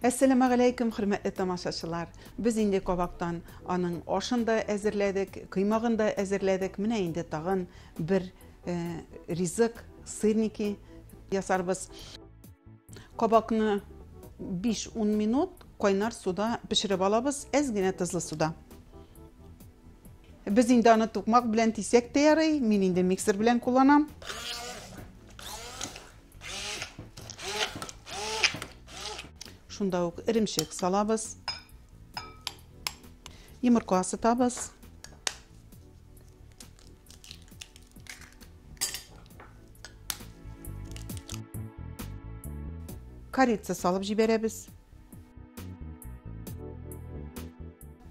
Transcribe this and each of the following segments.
Әссәламәгаләйкүм, хөрмәтле тамашачылар! Без инде кабактан аның ашын да әзерләдек, коймагын да әзерләдек. Менә инде тагын бер ризык, сырники ясарбыз. Кабакны 5-10 минут кайнар суда пешереп алабыз, әз генә тозлы суда. Без инде аны тукмак белән тисәк тә ярый, мин инде миксер белән кулланам. Шунда ук эремчек салабыз. Йомырка сытабыз. Корица салып җибәрәбез.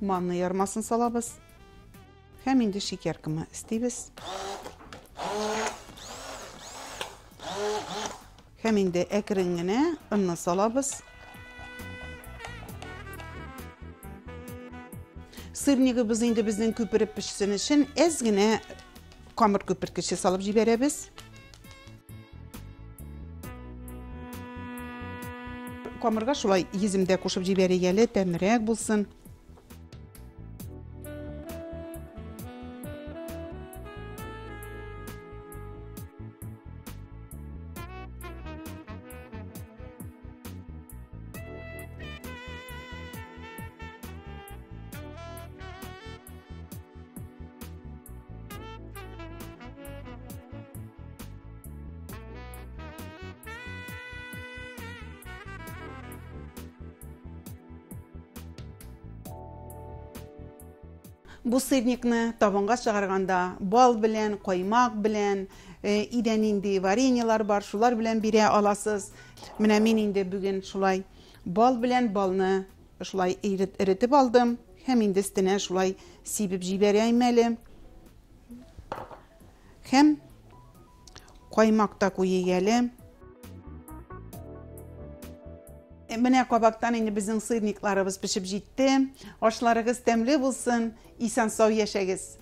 Манны ярмасын салабыз. Һәм инде шикәр комы өстибез. Һәм инде әкрен генә онны салабыз. Сырнигыбыз инде безнең күпереп пешсен өчен әз генә камыр күперткече салып җибәрәбез. Камырга шулай йөзем дә кушып җибәрик әле, тәмлерәк булсын. Бу сырникны табынга чыгарганда бал белән, каймак белән, өйдә нинди вареньелар бар, шулар белән бирә аласыз. Менә мин инде бүген шулай бал белән балны шулай эретеп алдым һәм инде өстенә шулай сибеп җибәрәем әле. Һәм каймак та куйыйк әле. Менә кабактан инде безнең сырникларыбыз пешеп җитте. Ашларыгыз тәмле булсын, исән-сау яшәгез.